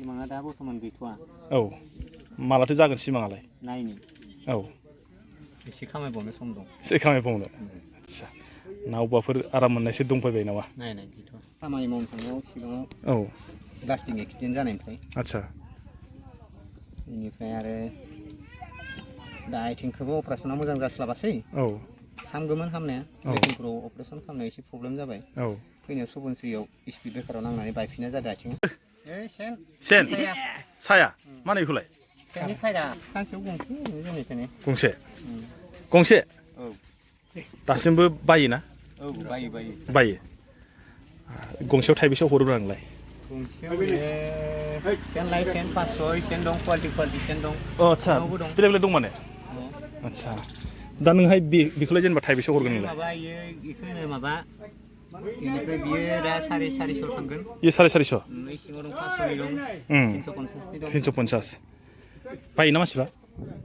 सिमाङा दा बर्थमान गैथ'आ। औ मालाथो जागोन सिमाङालाय? नायनि औ एसे खामायबावनो सम दं। एसे खामायबावनो आदसा ना अबावबाफोर आराम मोननायसो दंफैबाय नामा? नायनाय गैथ'आ। खामानि मावनो थांनायाव सिगाङाव औ प्लास्टिक एक्सिडेन्ट जानायनिफ्राय आदसा बेनिफ्राय आरो दा आथिंखौबो अपारेसना मोजां जास्लाबासै। औ हामगौमोन हामनाया बेखिनिफोराव अपारेसन खालामनायाव एसे प्रब्लेम जाबाय। औ फैनायाव सुबनस्रियाव स्पिड ब्रेकाराव नांनानै बायफिननाय जादों आथिङा। सेन साया मा होनो बेखौलाय? सेननि फायदा सानसेयाव गंसे जोंनिथिंनो गंसे गंसे औ दासिमबो बायोना? औ बायो बायो बायो गंसेयाव थाइबेसेआव हरोब्रा नोंलाय? गंसेयाव ओरैनो सेन लायै सेन 500 सेन दं कुवालिटि सेन दं। अ आदसा बेलेग बेलेग दं माने? आदसा दा नोंहाय बेखौलाय जेनेबा थाइबेसेआव हरगोन नोंलाय? माबा बेखौ होनो माबा बेनिफ्राय बियो दा 450 थांगोन। बेयो 450? नै सिङाव दं 500नि दं 350नि दं। 350 बायोना मानसिफ्रा?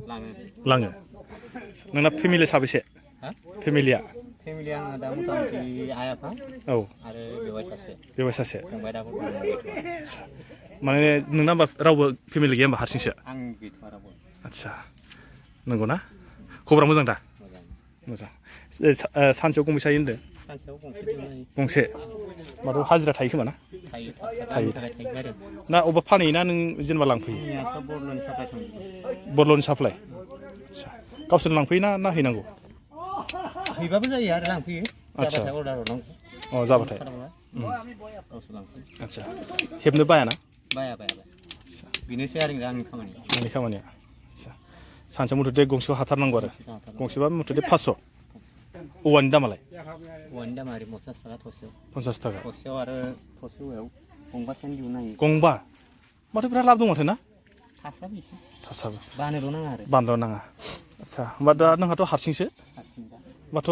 लाङो लाङो नोंना फेमिलि साबेसे? फेमिलिया? फेमिलिया आंना दा मथा मथि आइ आफा औ आरो बेवाइ सासे। बेवाइ सासे फंबाय दा माने नोंना होमबा रावबो फेमिलि गैया होमबा हारसिंसो? आं गैथ'आ रावबो। आदसा नंगौ ना? खबरा मोजां दा? मोजां सानसेयाव गंबेसे हायो होनदों? सानसेयाव गंसे गंसे माथो हाजिरा थायो खोमा ना? थायो ना अबेबा फानहैयोना नों जेनेबा लांफैयो? बरल'नि साप्लाय आदसा गावसोर लांफैयोना ना हैनांगौ? हैबाबो जायो आरो लांफैयो। आदसा जाबाथाय अर्डार हरनांगौ। अ जाबाथाय गावसोर लांफैयो। आदसा हेबनो बायाना? बाया बेनोसै आरो आंनि खामानिया। आंनि खामानिया आदसा सानसेयाव मथथे गंसेयाव हाथारनांगौ आरो गंसेबा मथथे 500। औवानि दामालाय? औवानि दामा ओरै 50 थाखा थसेयाव। 50 थाखा थसेयाव आरो थसे औवायाव गंबा सेन दिहुननो हायो। गंबा माथो बिराद लाब दं माथो ना? थासाबो एसे थासाबो बानोल' नाङा आरो बानल' नाङा आदसा होमबा दा नोंहाथ' हारसिंसो? हारसिं दा होमबाथ'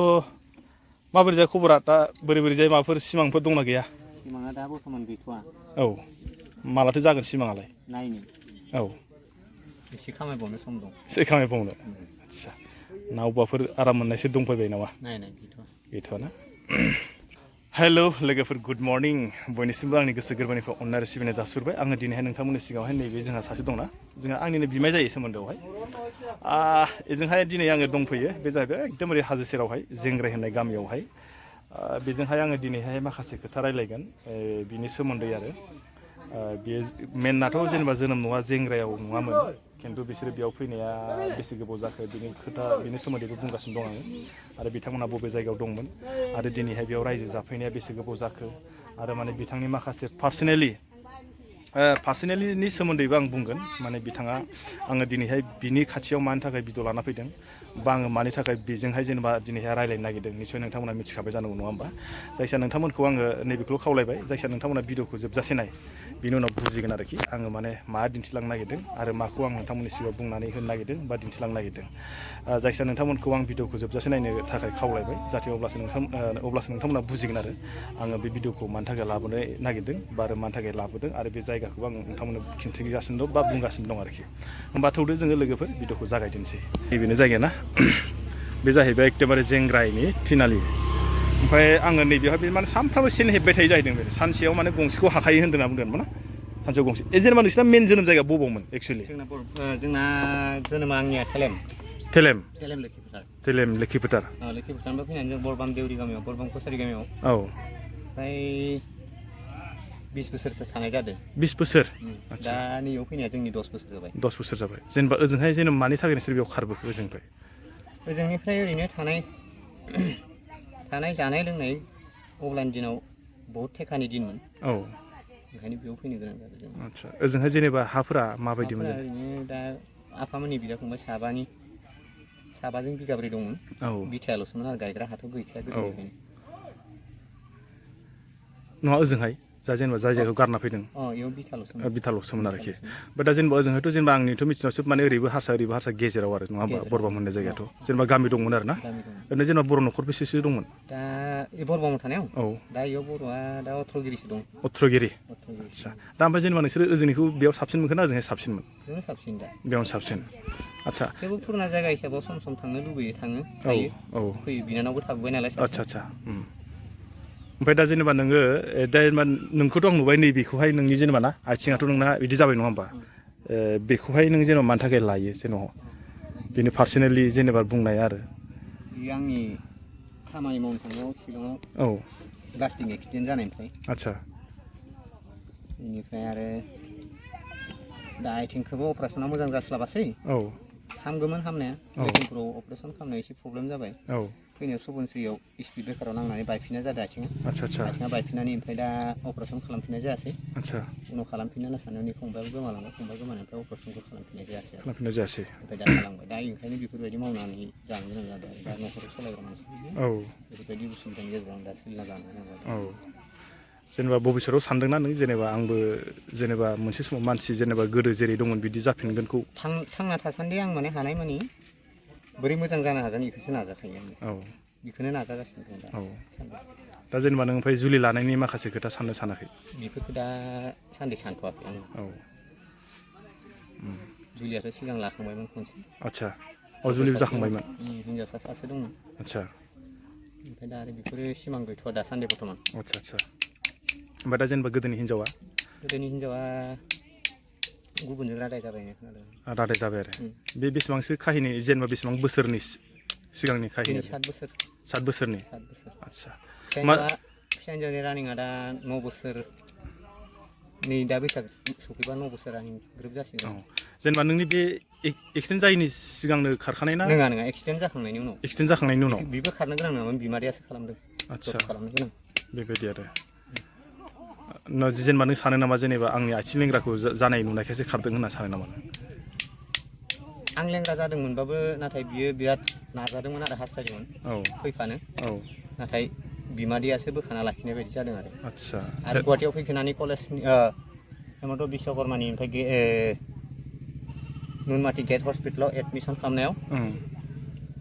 माबोरै जायो खबरा दा बोरै जायो माबाफोर सिमांफोर दंना गैया? सिमाङा दा बर्थमान गैथ'आ। औ मालाथो जागोन सिमाङालाय? नायनि औ एसे खामायबावनो सम दं। एसे खामायबावनो आदसा ना अबावबाफोर आराम मोननायसो दंफैबाय नामा? नायनाय गैथ'आ। गैथ'आना हेल' लोगोफोर गुड मर्निं बयनिसिमबो आंनि गोसो गोरबोनिफ्राय अननाय आरो सिबिनाय जासिहरबाय। आङो दिनैहाय नोंथांमोननि सिगाङावहाय नैबे जोंहा सासे दंना जोंहा आंनिनो बिमाय जायो सोमोन्दोआवहाय बेजोंहाय दिनै आङो दंफैयो बे जाहैबाय एकदम ओरै हाजो सेरावहाय जेंग्राय होननाय गामियावहाय बेजोंहाय आङो दिनैहाय माखासे खोथा रायलायगोन बिनि सोमोन्दै आरो बेयो मेनाथ' जेनेबा जोनोम न'आ जेंग्रायाव नङामोन खिन्थु बिसोरो बेयाव फैनाया बेसे गोबाव जाखो बिनि खोथा बिनि सोमोन्दैबो बुंगासिनो दं आङो आरो बिथांमोनहा बबे जायगायाव दंमोन आरो दिनैहाय बेयाव रायजो जाफैनाया बेसे गोबाव जाखो आरो माने बिथांनि माखासे पार्सनेलिनि सोमोन्दैबो आं बुंगोन माने बिथाङा आङो दिनैहाय बिनि खाथियाव मानि थाखाय भिडिअ लाना फैदों बा आङो मानि थाखाय बेजोंहाय जेनेबा दिनैहाय रायलायनो नागिरदों निसय नोंथांमोना मिथिखाबाय जानांगौ नङा होमबा जायखिया नोंथांमोनखौ आङो नैबेखौल' खावलायबाय जायखिया नोंथांमोना भिडिअखौ जोबजासे नाय बिनि उनाव बुजिगोन आरोखि आङो माने मा दिन्थिलांनो नागिरदों आरो माखौ आं नोंथांमोननि सिगाङाव बुंनानै होनो नागिरदों बा दिन्थिलांनो नागिरदों जायखिया नोंथांमोनखौ आं भिडिअखौ जोबजासे नायनो थाखाय खावलायबाय जाहाथे अब्लासो नोंथांमोना बुजिगोन आरो आङो बे भिडिअखौ मानि थाखाय लाबोनो नागिरदों बा आरो मानि थाखाय लाबोदों आरो बे जायगाखौ आं नोंथांमोननो खिन्थिगासिनो दं बा बुंगासिनो दं आरोखि होमबा थौदो जोङो लोगोफोर भिडिअखौ जागायदिनोसै नैबेनो जायगाया ना बे जाहैबाय एखेबारे जेंग्रायनि थिनालि ओमफ्राय आङो नैबेयावहाय बे माने सानफ्रामबो सेन हेबबाय थायो जाहैदों बे सानसेयाव माने गंसेखौ हाखायो होन्दोंना बुंदों ना सानसेयाव गंसे जेनेबा नोंसिना मेन जोनोम जायगा बबावमोन एक्सुवेलि जोंना जोनोमा आंनिया थेलेम लोखि फोथार लोखिफोथारनिफ्राय फैनानै जों बरबाम देउरि गामियाव बरबाम कसारि गामियाव औ ओमफ्राय 20 बोसोरसो थानाय जादों 20 बोसोर दा नैयाव फैनाया जोंनि 10 बोसोर जाबाय 10 बोसोर जाबाय जेनेबा ओजोंहाय जेनेबा मानि थाखाय नोंसोर बेयाव खारबोखो ओजोंनिफ्राय ओरैनो थानाय जानाय लोंनाय अब्लानि दिनाव बहुत थेखानि दिनमोन औ ओंखायनो बेयाव फैनो गोनां जादों जों आदसा ओजोंहाय जेनेबा हाफोरा माबायदिमोन ओरैनो दा आफामोननि बिदा फंबाय साबाजों बिगाब्रै दंमोन औ बिथायाल'सोमोन आरो गायग्रा हाथ' गैखाया गोदोनिफ्रायनो नङा ओजोंहाय जा जेनेबा जाय जायगायाव गारना फैदों इयाव बिथाल'सोमोन आरोखि दा जेनेबा ओजोंहायथ' जेनेबा आंनिथ' मिथिनायाव सोब माने ओरैबो हारसा गेजेराव आरो नङा होमबा बरबाम होननाय जायगायाथ' जेनेबा गामि दंमोन आरो ना ओरैनो जेनेबा बर' न'खर बेसेसो दंमोन दा बरबामाव थानायाव औ दा इयाव बर'आ दा 18 गिरिसो दं 18 गिरि आदसा दा ओमफ्राय जेनेबा नोंसोरो ओजोंनिखौ बेयाव साबसिन मोनखोना ओजोंहाय साबसिनमोन साबसिन दा बेयावनो साबसिन आदसा थेवबो पुराना जायगा हिसाबाव सम थांनो लुबैयो थाङो औ फैयो बिनानावबो थाबोबाय नालाय आदसा ओमफ्राय दा जेनेबा नोङो दा जेनेबा नोंखौथ' आं नुबाय नैबेखौहाय नोंनि जेनेबा ना आथिङाथ' नोंना बिदि जाबाय नङा होमबा बेखौहाय नों जेनेबा मानि थाखाय लायो जेनेबा बेनि पार्सनेलि जेनेबा बुंनाय आरो बे आंनि खामानि मावनो थांनायाव सिगाङाव औ प्लास्टिक एक्सिडेन्ट जानायनिफ्राय आदसा बेनिफ्राय आरो दा आथिंखौबो अपारेसना मोजां जास्लाबासै औ हामगौमोन हामनाया लखिमपुराव अपारेसन खालामनायाव एसे प्रब्लेम जाबाय औ फैनायाव सुबनस्रियाव स्पिड ब्रेकाराव नांनानै बायफिननाय जादों आथिङा आथिङा बायफिननानै ओमफ्राय दा अपारेसन खालामफिननाय जायासै उनाव खालामफिननो साननानै फंबायाबो गोमालांबाय फंबाय गोमानायनिफ्राय अपारेसनखौ खालामफिननाय जायासै ओमफ्राय दा थालांबाय दा ओंखायनो बेफोरबायदि मावनानै जानो गोनां जादों दा न'खराव सालायग्रा मानसि बेफोरबायदि उसुबिदानि गेजेराव आं दा सोलिना जानो गोनां जादों जेनेबा भबिष्यताव सानदोंना नों जेनेबा आंबो जेनेबा मोनसे समाव मानसि जेनेबा गोदो जेरै दंमोन बिदि जाफिनगोनखौ थांना थासान्दि आं माने हानाय मानि बोरै मोजां जानो हागोन बेखौसो नाजाखायो आं बेखौनो नाजागासिनो दं दा जेनेबा नों ओमफ्राय जुलि लानायनि माखासे खोथा साननो सानाखै बेफोरखौ दा सान्दि सानथ'वाखै आं जुलियाथ' सिगां लाखांबायमोन खनसे आदसा जुलिबो जाखांबायमोन हिनजावसा सासे दंमोन आदसा ओमफ्राय दा आरो बेफोरो सिमां गैथ'वा दासान्दि बर्थमान आदसा ओमफ्राय दा जेनेबा गोदोनि हिनजावा गुबुनजों रादाय जाबायनो खोनादों रादाय जाबाय आरो बे बेसेबांसो काहिनि जेनेबा बेसेबां बोसोरनि सिगांनि काहिनि 7 बोसोरनि आदसा फिसा हिनजावनि रानिंआ दा 9 बोसोर नै दा बैसाग सफैबा 9 बोसोर रानिं ग्रोब जासिगोन जेनेबा नोंनि बे एक्सिडेन्ट जायैनि सिगांनो खारखानाय ना नङा एक्सिडेन्ट जाखांनायनि उनाव बेबो खारनो गोनां नङामोन बिमादैयासो खालामदों आदसा खालामनो गोनां बेबायदि आरो जेनेबा नों सानो नामा जेनेबा आंनि आथिं लेंग्राखौ जानाय नुनायखायसो खारदों होनना सानो नामा आं लेंग्रा जादोंमोनबाबो नाथाय बियो बिराद नाजादोंमोन आरो हास्थायदोंमोन फैफानो नाथाय बिमादैयासो बोखाना लाखिनाय बायदि जादों आरो आदसा आरो गुवाहाटियाव फैफिननानै कलेजनि हेमन्त बिश्वकर्मानि ओमफ्राय नुनमाटि गेट हस्पिटालाव एडमिसन खालामनायाव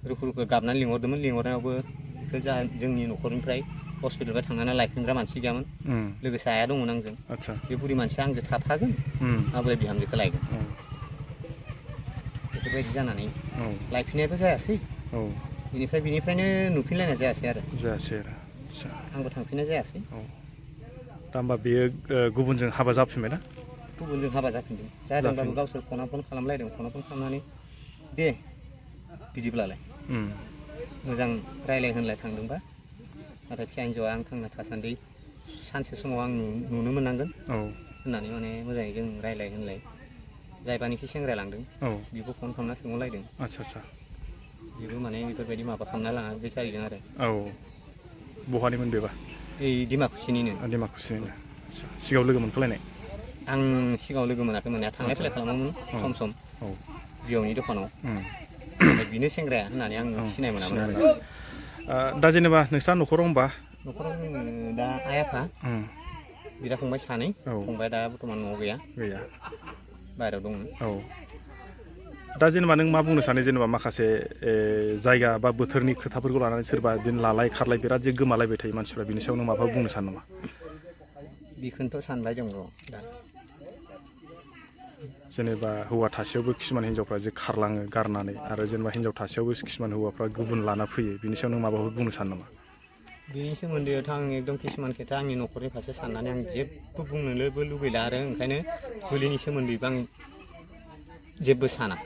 रुखु गाबनानै लिंहरनायावबो बेखौ जोंनि न'खरनिफ्राय हस्पिटालनिफ्राय थांनानै लायफिनग्रा मानसि गैयामोन लोगोसे आइया दंमोन आंजों बे बुरि मानसिया आंजों थाफागोन माबोरै बिहामजोखौ लायगोन बेफोरबायदि जानानै लायफिननायबो जायासै बेनिफ्रायनो नुफिनलायनाय जायासै आरो आंबो थांफिननाय जायासै दा होमबा बेयो गुबुनजों हाबा जाफिनबाय ना गुबुनजों हाबा जाफिनदों जादोंबाबो गावसोर फन खालामलायदों फन खालामनानै दे बिदिब्लालाय मोजां रायलाय होनलाय थांदोंबा नाथाय फिसा हिन्जावआ आं थांना थासान्दि सानसे समाव आं नुनो मोननांगोन होननानै माने मोजाङै जों रायलाय होनलाय जायबानिखि सेंग्राया लांदों बेखौ फन खालामना सोंहरलायदों आदसा बेबो माने बेफोरबायदि माबा खालामना लाङा बे जाहैदों आरो बहानिमोन बेबा डिमाकुसिनिनो सिगाङाव लोगो मोनखालायनाय आं सिगाङाव लोगो मोनाखै मोननाया थांलाय फैलाय खालामोमोन सम बियावनि दखानाव ओमफ्राय बिनो सेंग्राया होननानै आं सिनाय मोनामोन आरो दा जेनेबा नोंस्रा न'खराव होमबा न'खराव जोङो दा आइ आफा बिदा फंबाय सानै फंबाया दा बर्थमान न'आव गैया बाहेरायाव दङ दा जेनेबा नों मा बुंनो सानो जेनेबा माखासे जायगा बा बोथोरनि खोथाफोरखौ लानानै सोरबा बिदिनो लालाय खारलाय बिराद जे गोमालायबाय थायो मानसिफ्रा बिनि सायाव नों माबा बुंनो सानो नामा बेखौनोथ' सानबाय दं दा जेनेबा हौवा थासेयावबो किसुमान हिन्जावफ्रा जे खारलाङो गारनानै आरो जेनेबा हिन्जाव थासेयावबो किसुमान हौवाफ्रा गुबुन लाना फैयो बिनि सायाव नों माबाफोर बुंनो सानो नामा बेनि सोमोन्दैथ' आं एकदम किसुमान खोथा आंनि न'खरनि फारसे साननानै आं जेबो बुंनोबो लुबैला आरो ओंखायनो जुलिनि सोमोन्दैबो आं जेबो साना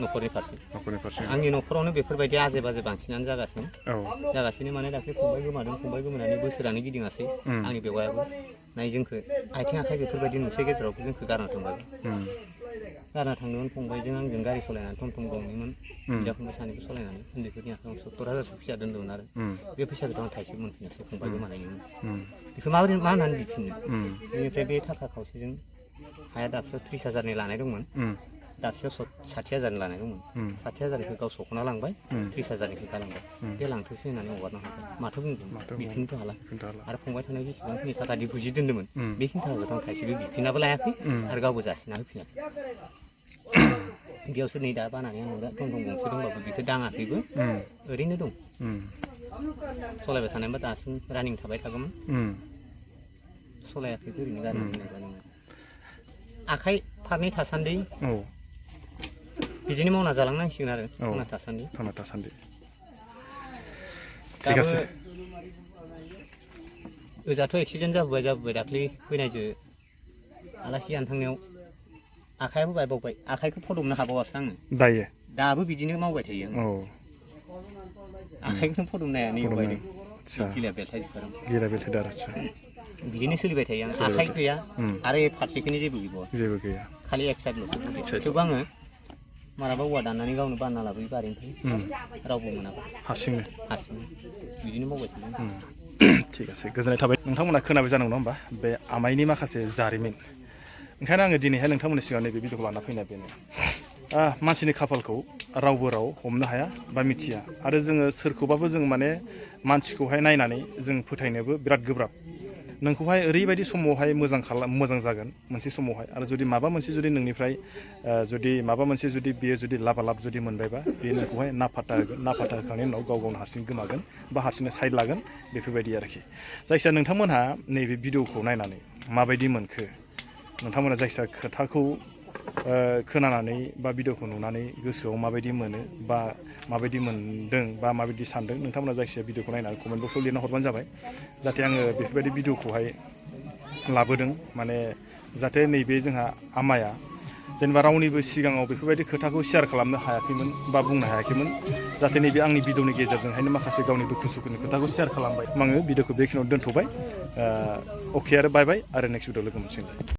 न'खरनि फारसे आंनि न'खरावनो बेफोरबायदि आजे बाजे बांसिनानो जागासिनो माने दाख्लै फंबाय गोमानानै बोसोरानो गिदिङासै आंनि बेवायाबो नाय जोंखौ आथिं आखाइ बेफोरबायदि नुसै गेजेरावबो जोंखौ गारना थांदोंमोन फंबायजों आंजों गारि सालायनानै टम गंनैमोन बिदा फंबाय सानैबो सालायनानै उन्दैफोरनि आखायाव 70,000 फैसा दोन्दोंमोन आरो बे फैसाखौथ' आं थाइसेबो मोनफिनासै फंबाय गोमानायनि उनाव बेखौ मा होननानै बिफिननो बेनिफ्राय बे थाखा खावसेजों हाया दाबसेयाव 30,000नि लानाय दंमोन दाबसेयाव 60,000 लानाय दंमोन 60,000निखौ गाव सख'ना लांबाय 30,000निखौ गालांबाय बे लांथोसै होननानै हगारना हरबाय माथो बुंगोन बिफिननोथ' हाला आरो फंबाय थानाय जेसेबांखिनि थाखा दिपुजिट दोन्दोंमोन बेखिनि थाखाखौथ' आं थाइसेबो बिफिनाबो लायाखै आरो गावबो जासिना होफिनाखै बेयावसो नै दा बानानै आं दा टम गंसे दंबाबो बेखौ दाङाखैबो ओरैनो दं सलायबाय थानायबा दासिम रानिं थाबाय थागौमोन सलायाखैबो ओरैनो गारना दोननायबा नोङो आखाइ फारनै थासान्दि बिदिनो मावना जालांनांसिगोन आरो थांना थासान्दि थिग আছে ओजाथ' एक्सिडेन्ट जाबोबाय दाख्लै फैनायजो आलासि जानो थांनायाव आखायाबो बायबावबाय आखाइखौ फदबनो हाबावासो आङो दायो दाबो बिदिनो मावबाय थायो औ आखाइखौनो फदबनो हाया नै बायदों आदसा गिला बेलथायजोबथारदों गिला बेलथायदो आरो आदसा बिदिनो सोलिबाय थायो आं आखाइ गैया आरो फारसेखिनि जेबो गैबावा जेबो गैया खालि एक साइडल'सो थेवबो आङो मालाबा औवा दाननानै गावनो बानना लाबोयो बारिनिफ्राय रावबो मोनाबा हारसिंनो बिदिनो मावबाय थायो ठीक আছে गोजोननाय थाबाय नोंथांमोना खोनाबाय जानांगौ नङा होमबा बे आमाइनि माखासे जारिमिन ओंखायनो आङो दिनैहाय नोंथांमोननि सिगाङाव नैबे भिडिअखौ लाना फैनाया बेनो मानसिनि खाफालखौ रावबो हमनो हाया बा मिथिया आरो जोङो सोरखौबाबो जों माने मानसिखौहाय नायनानै जों फोथायनोबो बिराद गोब्राब नोंखौहाय ओरैबायदि समावहाय मोजां जागोन मोनसे समावहाय आरो जुदि माबा मोनसे जुदि नोंनिफ्राय जुदि माबा मोनसे जुदि बेयो जुदि लाबालाब जुदि मोनबायबा बेयो नोंखौहाय नाफात्ता होगोन नाफात्ता होखांनायनि उनाव गाव गावनो हारसिं गोमागोन बा हारसिंनो साइड लागोन बेफोरबायदि आरोखि जायखिया नोंथांमोनहा नैबे भिडिअखौ नायनानै माबायदि मोनखो नोंथांमोना जायखिया खोथाखौ खोनानानै बा भिडिअखौ नुनानै गोसोआव माबायदि मोनो बा माबायदि मोनदों बा माबायदि सानदों नोंथांमोना जायखिया भिडिअखौ नायनानै कमेन्ट बक्सआव लिरना हरबानो जाबाय जाहाथे आङो बेफोरबायदि भिडिअखौहाय लाबोदों माने जाहाथे नैबे जोंहा आमाया जेनेबा रावनिबो सिगाङाव बेफोरबायदि खोथाखौ शेयार खालामनो हायाखैमोन बा बुंनो हायाखैमोन जाहाथे नैबे आंनि भिडिअनि गेजेरजोंहायनो माखासे गावनि दुखु सुखुनि खोथाखौ शेयार खालामबाय आङो भिडिअखौ बेखिनियाव दोनथ'बाय अके आरो बाय बाय आरो नेक्स्ट भिडिअ लोगो मोनसिगोन